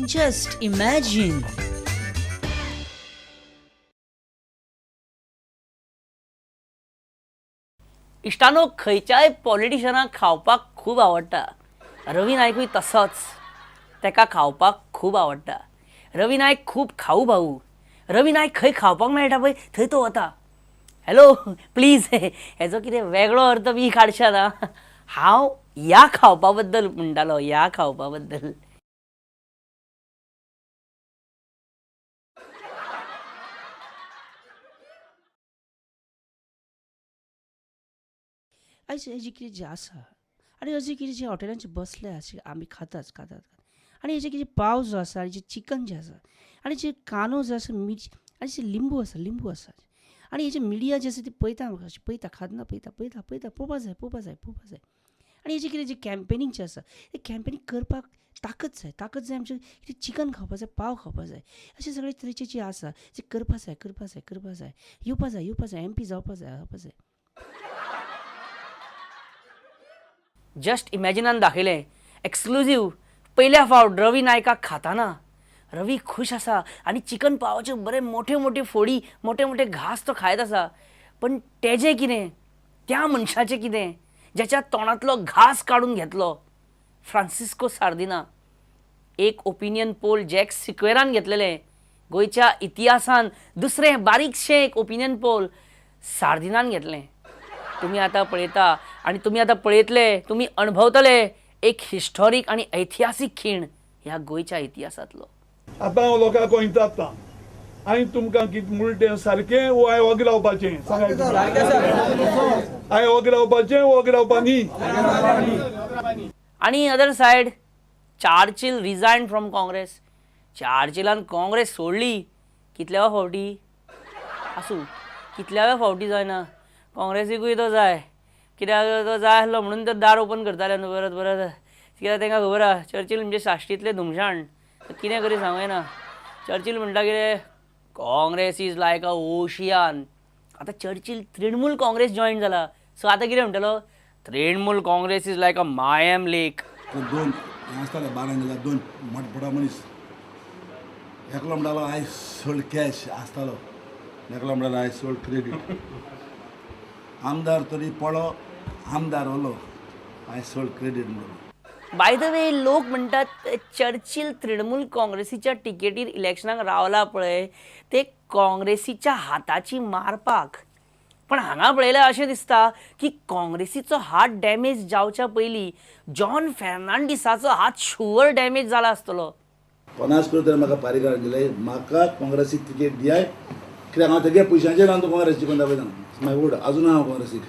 Just imagine. इश्टानो, खंयच्याय पॉलिटिशनाक खावपाक खूब आवडटा. रवी नायकूय तसोच, ताका खावपाक खूब आवडटा. रवी नायक खूब खाऊ भाऊ. रवी नायक खंय खावपाक मेळटा पळय थंय तो वता. हॅलो प्लीज, हेजो कितें वेगळो अर्थ बी काडशात. आं, हांव ह्या खावपा बद्दल म्हणटालो, ह्या खावपा बद्दल. आयज हेजी कितें जें आसा आनी अशें कितें जें हॉटेलांचे बसले अशें आमी खातात खातात आनी हेजें कितें पाव जो आसा आनी जें चिकन जें आसा आनी जें कांदो जो आसा, मिर्च आनी जें लिंबू आसा, लिंबू आसा आनी हेजें मिडिया जें आसा तें पळयता, अशें पळयता, खातना पळयता पळयता पळयता, पळोवपा जाय पळोवपा जाय पळोवपा जाय. आनी हेजें कितें जें कॅम्पेनींग जें आसा तें कॅम्पेनींग करपाक ताकद जाय, ताकद जाय. आमचें कितें चिकन खावपा जाय, पाव खावपा जाय, अशें सगळे तरेचें जें आसा तें करपा जाय, करपा जाय, करपा जाय, येवपा जाय, येवपा जाय, एम पी जावपा जाय, जावपा जाय. जस्ट इमॅजिनान दाखयलें एक्सक्लुजीव, पयल्या फावट रवी नायकाक खाताना रवी खूश आसा आनी चिकन पावाच्यो बरे मोठे मोठे फोडी, मोठे मोठे घास तो खायत आसा. पण तेजें कितें, त्या मनशाचें कितें ज्याच्या तोंडांतलो घास काडून घेतलो? फ्रांसिस्को सार्दिना. एक ओपिनियन पोल जॅक सिक्वेरान घेतलेलें, गोंयच्या इतिहासान दुसरें बारीकशें एक ओपिनियन पोल सार्दिनान घेतलें. तुमी आतां पळयता आनी तुमी आतां पळयतले, तुमी अणभवतले एक हिस्टॉरीक आनी ऐतिहासीक खीण ह्या गोंयच्या इतिहासांतलो. आतां हांव लोकांक विचारता, हांवें तुमकां कितें म्हणलें तें सारकें वो हांवें वगी रावपाचें? सांगाय, हांवें वगी रावपाचें, वगी रावपा न्ही? आनी other side, Churchill resign from Congress. चार्चिलान Congress सोडली कितल्याव्या फावटी आसूं, कितल्याव्या फावटी जायना, काँग्रेसीकूय तो जाय. कित्याक तो जाय आसलो म्हणून तर दार ओपन करताले न्हू परत परत. कित्याक तांकां खबर आहा चर्चील म्हणजे साश्टींतलें धुमशाण, कितें करी सांगूं येना. चर्चील म्हणटा कितें, Congress is like a ocean. आतां चर्चील तृणमूल काँग्रेस जॉयन जाला, सो आतां कितें म्हणटलो, Trinamool Congress is like a Mayem lake. दोन हें आसताले बारांक गेल्यार दोन मोटपोटा मनीस, एकलो म्हणटालो आयज सोल्ड कॅश आसतालो, एकलो म्हणटालो आयज सोल्ड क्रेडीट. आमदार तरी पडो, आमदार उलो आयज सोल्ड क्रेडीट म्हणून. बाय the way, लोक म्हणटात चर्चील तृणमूल काँग्रेसीच्या टिकेटीर इलेक्शनाक रावला पळय ते काँग्रेसीच्या हाताची मारपाक. पण हांगा पळयल्यार अशें दिसता की काँग्रेसीचो हात डॅमेज जावच्या पयलीं जॉन फेर्नांडीसाचो हात शुवर डॅमेज जाला आसतलो. 50 करून तरी म्हाका पारीकार दिले, म्हाका काँग्रेसीक तिकेट दियाय, कित्याक हांव तेगे पयशांचेर हांव काँग्रेस जिखून दाखयता. मागीर वोट अजून हांव काँग्रेसीक.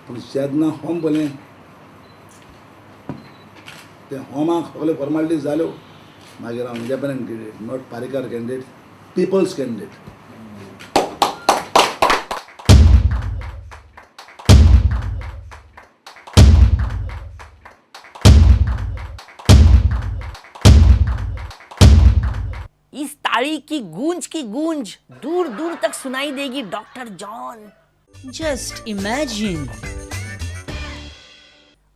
पूण जेन्ना होम पळयलें तें होमाक सगळे फॉर्मालिटीज जाल्यो, मागीर हांव independent candidate, not Parrikar candidate, people's candidate. इस ताली की गूंज की गूंज दूर दूर तक सुनाई देगी डॉक्टर जॉन. Just imagine.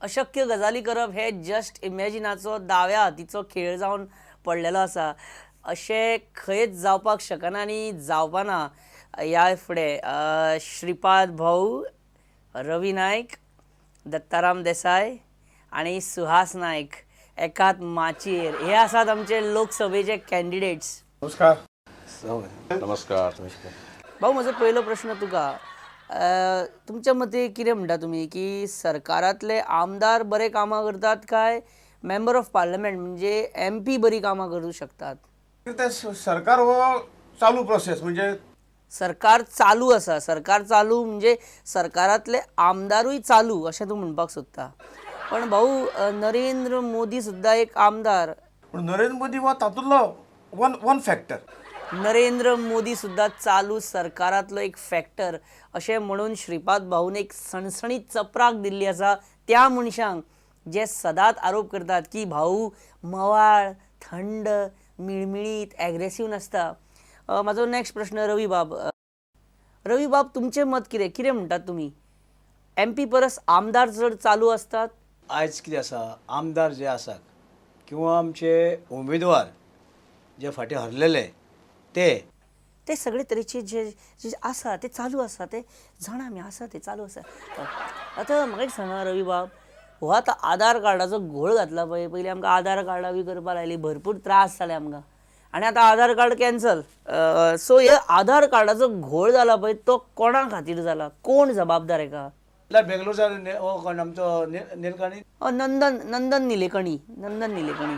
अशक्य गजाली करप हे जस्ट इमॅजिनाचो दाव्या हातीचो खेळ जावन पडलेलो आसा. अशें खंयच जावपाक शकना आनी जावपाना ह्या फुडें. श्रीपाद भाऊ, रवी नायक, दत्ताराम देसाय आनी सुहास नायक एकाच माचयेर, हे आसात आमचे लोकसभेचे कॅन्डिडेट्स. नमस्कार. नमस्कार. भाऊ, म्हजो पयलो प्रश्न तुका, तुमच्या मते कितें म्हणटा तुमी की सरकारांतले आमदार बरे कामां करतात काय मेंबर ऑफ पार्लमेंट म्हणजे एम पी बरी कामां करूं शकतात? ते सरकार हो चालू प्रोसेस म्हणजे सरकार चालू आसा, सरकार चालू म्हणजे सरकारांतले आमदारूय चालू अशें तूं म्हणपाक सोदता. पण भाऊ, नरेंद्र मोदी सुद्दां एक आमदार. पूण नरेंद्र मोदी हो तातूंतलो वन फॅक्टर. नरेंद्र मोदी सुद्दां चालू सरकारांतलो एक फॅक्टर अशें म्हणून श्रीपाद भाऊन एक सणसणीत चपराक दिल्ली आसा त्या मनशांक जे सदांच आरोप करतात की भाऊ मवाळ, थंड, मिळमिळीत, एग्रेसीव नासता. म्हाजो नेक्स्ट प्रश्न रवी बाब. रवी बाब, तुमचें मत कितें, कितें म्हणटात तुमी, एम पी परस आमदार चड चालू आसतात? आयज कितें आसा, आमदार जे आसात किंवा आमचे उमेदवार जे फाटीं हरलेले ते ते सगळे तरेचे जे जे आसा ते चालू आसा, ते जाणा आमी आसा ते चालू आसा. आतां म्हाका एक सांगा रवी बाब, हो आतां आधार कार्डाचो घोळ घातला पळय, पयलीं आमकां आधार कार्डां बी करपाक लायली, भरपूर त्रास जाले आमकां, आनी आतां आधार कार्ड कॅन्सल. सो हे आधार कार्डाचो घोळ जाला पळय तो कोणा खातीर जाला, कोण जबाबदार हेका? बेंगलोरचा हो कोण आमचो निलकणी, नंदन नंदन निलेकणी, नंदन निलेकणी.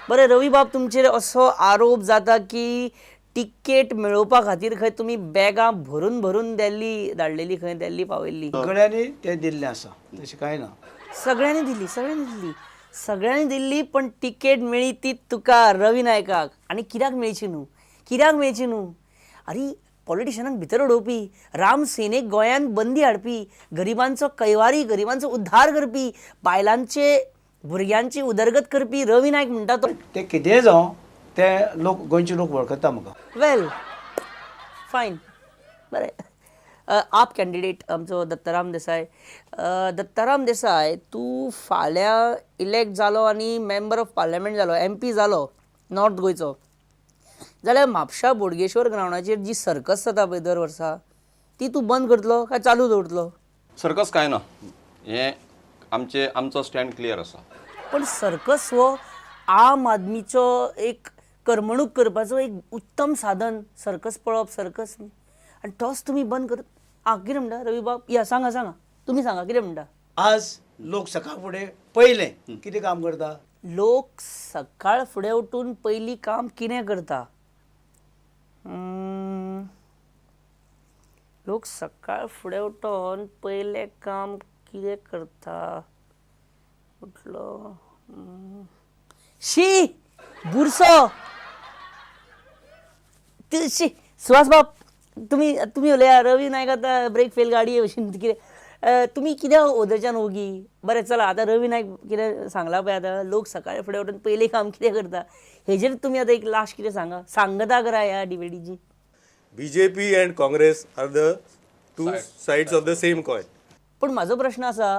बरें रवी बाब, तुमचेर असो आरोप जाता की तिकेट मेळोवपा खातीर खंय तुमी बॅगां भरून भरून दिल्ली धाडलेली, खंय दिल्ली पावयल्ली? सगळ्यांनी तें दिल्लें आसा, तशें कांय ना. सगळ्यांनी दिल्ली, सगळ्यांनी दिल्ली, सगळ्यांनी दिल्ली, पण तिकेट मेळ्ळी ती तुका रवी नायकाक. आनी कित्याक मेळची न्हू, कित्याक मेळची न्हू? आरे पॉलिटिशनाक भितर उडोवपी, राम सेनेक गोंयांत बंदी हाडपी, गरिबांचो कैवारी, गरिबांचो उद्धार करपी, बायलांचे भुरग्यांची उदरगत करपी रवी नायक म्हणटा तो. ते कितेंय जावं ते लोक, गोंयचे लोक वळखता म्हाका. वेल फायन, बरें. आप कॅन्डिडेट आमचो दत्ताराम देसाय. दत्ताराम देसाय, तूं फाल्यां इलेक्ट जालो आनी मेंबर ऑफ पार्लमेंट जालो, एम पी जालो नॉर्थ गोंयचो, जाल्यार म्हापशा बोडगेश्वर ग्रावंडाचेर जी सर्कस जाता पळय दर वर्सा, ती तूं बंद करतलो काय चालू दवरतलो? सर्कस काय ना, हें आमचे आमचो स्टँड क्लियर आसा. पण सर्कस हो आम आदमीचो एक करमणूक करपाचो एक उत्तम साधन, सर्कस पळोवप, सर्कस, आनी तोच तुमी बंद कर. आं कितें म्हणटा रवी बाब? या सांगा सांगा, तुमी सांगा कितें म्हणटा? आज लोक सकाळ फुडें पयलें कितें काम करता? लोक सकाळ फुडें उठून पयलीं काम कितें करता? लोक सकाळ फुडें उठून पयलें काम कितें करता? उठलो, शी बुरसो शी. सुहास बाब, तुमी तुमी उलया. रवी नायक आतां ब्रेक फेल गाडये भशेन कितें, तुमी कित्याक ओदरच्यान ओगी? बरें चला, आतां रवी नायक कितें सांगलां पळय, आतां लोक सकाळी फुडें उठून पयलें काम कितें करता हेजेर तुमी आतां एक लास्ट कितें सांगा, सांगता करा ह्या डिबेटीची. BJP and Congress are the two sides of the same coin. पूण म्हाजो प्रश्न आसा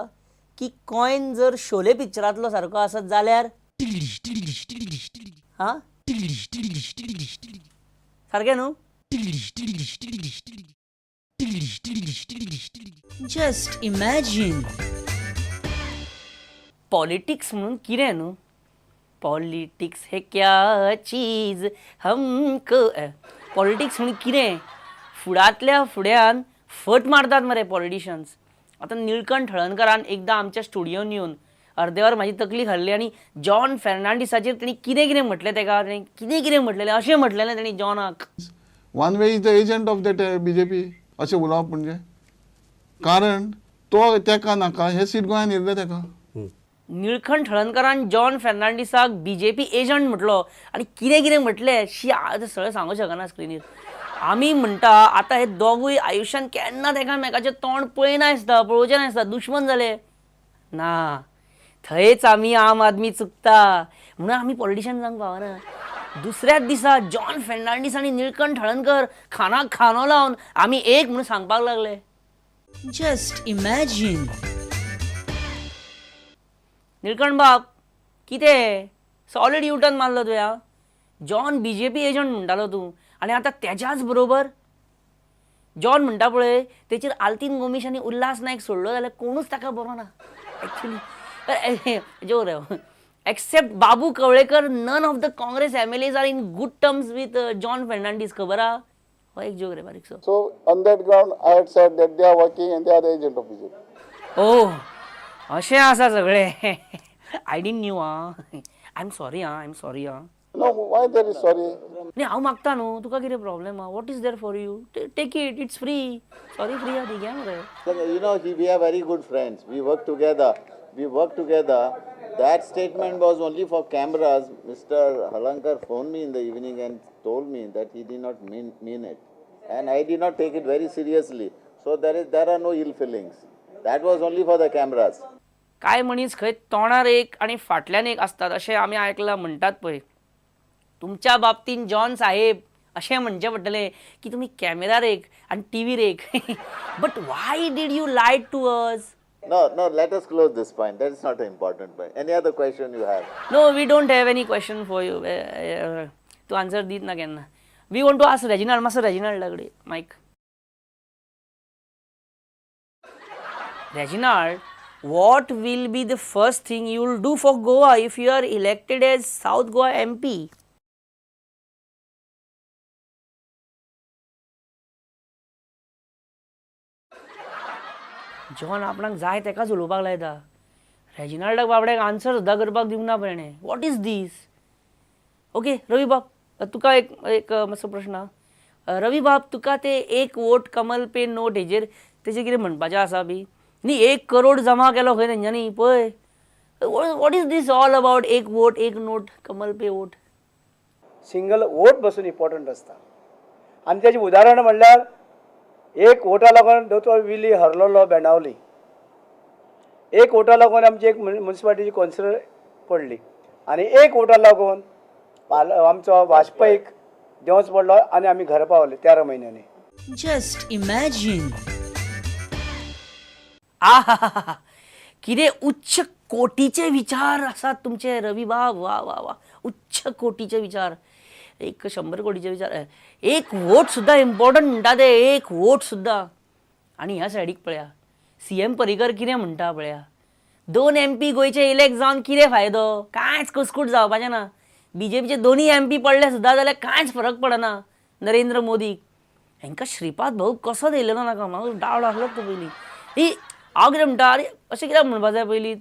की कॉयन जर शोले पिक्चरांतलो सारको आसत जाल्यार हां सारकें न्हू? Just imagine. Politics म्हणून कितें न्हू? पॉलिटिक्स हे क्या चीज हमको, पॉलिटिक्स म्हणून कितें? फुडांतल्या फुड्यान फट मारतात मरे पॉलिटिशन्स. आतां निळकंठ हळर्णकरान एकदां आमच्या स्टुडियोन येवन अर्देवर म्हाजी तकली खाल्ली आनी जॉन फेर्नांडीसाचेर तेणी कितें कितें म्हटलें तेका, तेणी कितें कितें म्हटलेलें, अशें म्हटलेलें तेणी जॉनाक. One way is the agent of that BJP अशें उलोवप म्हणजे, कारण तो तेका नाका हे सीट गोंयान येयल्ले तेका. निळकंठ हळर्णकरान जॉन फेर्नांडीसाक बीजेपी एजंट म्हटलो आनी कितें कितें म्हटलें शी, आतां सगळें सांगूंक शकना स्क्रिनीर. आमी म्हणटा आतां हे दोगूय आयुश्यान केन्ना एकामेकाचें तोंड पळयना दिसता, पळोवचें ना दिसता, दुश्मन जाले ना. थंयच आमी आम आदमी चुकता म्हणून आमी पॉलिटिशन जावंक पावना. दुसऱ्याच दिसा जॉन फेर्नांडीस आनी निळकंठ हळर्णकर खानाक खानो लावन आमी एक म्हणून सांगपाक लागले. Just imagine. Nilkanth बाब, कितें सॉलिड युटर्न मारलो तुवें? आं, जॉन बीजेपी एजंट म्हणटालो तूं आनी आतां तेज्याच बरोबर जॉन म्हणटा पळय तेचेर आल्तीन गोमीश आनी उल्हास नायक सोडलो जाल्यार कोणूच ताका बरो ना एक्चुली. जोर रे, except Babu Kavlekar none of the Congress MLAs are in good terms with John Fernandes. खबर आहा? हो एक जोक रे बारीकसो. So on that ground I had said that they are working and they are the agent of BJP. ओ अशें आसा सगळें. I didn't new. आं, I am sorry. आं, I am sorry. आं, No, why there is sorry? न्ही, हांव मागता न्हू, तुका कितें प्रॉब्लेम आहा? What is there for you? Take it, it's free. Sorry free आहा ती, घे मरे. We are very good friends. We work together. We work together. That statement was only for cameras. Mr. Halarnkar phoned me in the evening and told me that he did not mean it. And I did not take it very seriously. So there are no ill feelings. That was only for the cameras. काय मनीस खंय तोंडार एक आनी फाटल्यान एक आसतात अशें आमी आयकलां म्हणटात पळय. तुमच्या बाबतीन जॉन साहेब अशें म्हणचें पडटलें की तुमी कॅमेरार एक आनी टिवीर एक. But why did you lie to us? No, no, let us close this point. That is not an important point. Any other question you have? No, we don't have any question for you. तूं answer दीत ना केन्ना. We want to ask Reginald. मातसो रेजिनाल्डा कडेन mic. Reginald, what will be the first thing you will do for Goa if you are elected as South Goa MP? John आपणाक जाय तेकाच उलोवपाक लायता. रेजिनाल्डाक बाबड्याक आन्सर सुद्दां करपाक दिवंक ना पळय. What is this? Okay Ravi बाब, तुका एक एक मातसो प्रश्न. रवी बाब, तुका ते एक वोट कमल पे नोट हेजेर तेजेर कितें म्हणपाचें आसा बी? न्ही, 1 करोड जमा केलो खंय तेंच्यांनी पळय. What is this all about, एक वोट एक note Kamal pay vote? Single vote बसून इम्पॉर्टंट आसता आनी तेजें उदाहरण म्हणल्यार एक वोटा लागून दोतोर विली हरलोलो बेणावली. एक वोटा लागून आमची एक मुन्सिपालिटीची कौन्सिलर पडली आनी एक वोटा लागून पाल आमचो वाजपेयीक देंवचो पडलो आनी आमी घरा पावले 13 म्हयन्यांनी. Just imagine. आहा, कितें उच्च कोटीचे विचार आसात तुमचे रवी बाब. वा वा वा, उच्च कोटीचे विचार, 100 कोटीचे विचार. एक वोट सुद्दां इम्पॉर्टंट म्हणटा ते, एक वोट सुद्दां. आनी ह्या सायडीक पळया, सीएम पर्रीकर कितें म्हणटा पळया. दोन एमपी गोंयचे इलेक्ट जावन कितें फायदो? कांयच कुस्कूट जावपाचें ना. बीजेपीचे दोनूय एमपी पडले सुद्दां जाल्यार कांयच फरक पडना नरेंद्र मोदीक. हांकां श्रीपाद भाऊ कसो येयलेलो नाका, म्हाका डावट आसलोच तो पयलीं. ही हांव कितें म्हणटा, आरे अशें कित्याक म्हणपा जाय पयलीं?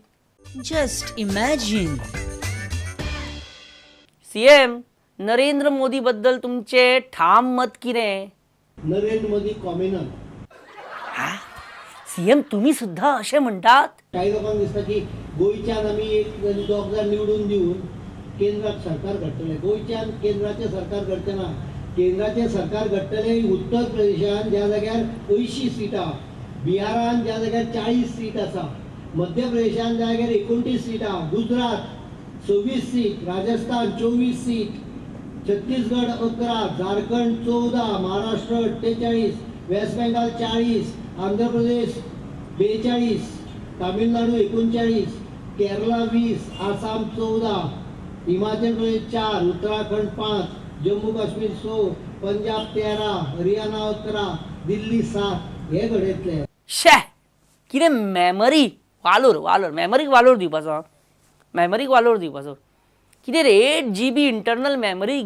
Just imagine. CM Narendra Modi बद्दल तुमचें ठाम मत कितें? नरेंद्र मोदी कॉम्युनल. सीएम, तुम्ही सुद्धा अशें म्हणटात? काही लोकांक दिसता की गोंयच्यान आमी एक दोग जाण निवडून दिवन केंद्रात सरकार घडटलें. गोंयच्यान केंद्राचें सरकार घडचें ना. केंद्राचें सरकार घडटलें उत्तर प्रदेशान, ज्या जाग्यार 80 सिटां, बिहारान ज्या जाग्यार 40 सीट आसा, मध्य प्रदेशान ज्या जाग्यार 29 सिटां, Gujarat 26 seat, Rajasthan 24 seat, Chhattisgarh 11, Jharkhand 14, Maharashtra 48, West Bengal 40, Andhra Pradesh 42, Tamil Nadu 39, Kerala 20, Assam 14, Himachal Pradesh 4, Uttarakhand 5, Jammu Kashmir 6, Punjab 13, Haryana 11, Delhi 7 हे घडयतले. शे, कितें मेमरी! वालोर, वालोर, मेमरीक वालोर दिवपाचो आं, मेमरीक वालोर दिवपाचो. कितें रे, 8 GB internal memory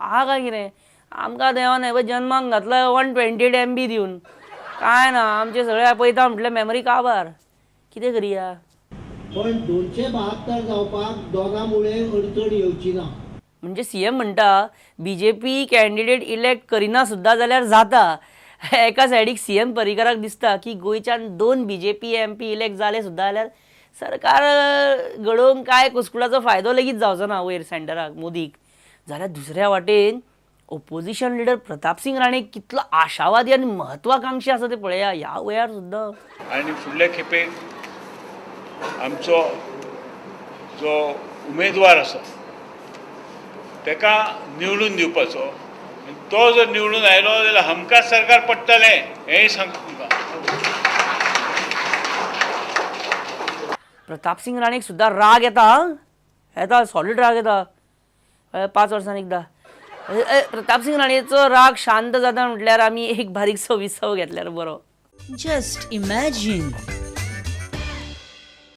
आहा काय कितें? आमकां देवान हें पळय जन्माक घातला 128 MB दिवन. कांय ना, आमचे सगळे पळयता म्हटल्यार मेमरी काबार. कितें करया? पण 272 जावपाक दोगां मुळे अडचण येवची ना. म्हणजे सीएम म्हणटा, बीजेपी कॅन्डिडेट इलेक्ट करिना सुद्दां जाल्यार जाता. एका सायडीक सीएम पर्रीकराक दिसता की गोंयच्यान दोन बीजेपी एमपी इलेक्ट जाले सुद्दां जाल्यार सरकार घडोवंक कांय कुस्कुटाचो फायदो लेगीत जावचो ना वयर सेंटराक मोदीक. जाल्यार दुसऱ्या वाटेन ओपोजिशन लिडर प्रतापसिंग राणे कितलो आशावादी आनी महत्वाकांक्षी आसा ते पळया, ह्या वयार सुद्दां. आनी फुडल्या खेपेक आमचो जो उमेदवार आसा तेका निवडून दिवपाचो आनी तो जर निवडून आयलो जाल्यार हमखास सरकार पडटलें हेंय सांगता तुमकां. प्रतापसिंग राणेक सुद्दां राग येता आं, येता, सॉलीड राग येता 5 वर्सांनी एकदां. प्रतापसिंग राणेचो राग शांत जाता म्हटल्यार आमी एक बारीकसो विसव घेतल्यार बरो. Just imagine.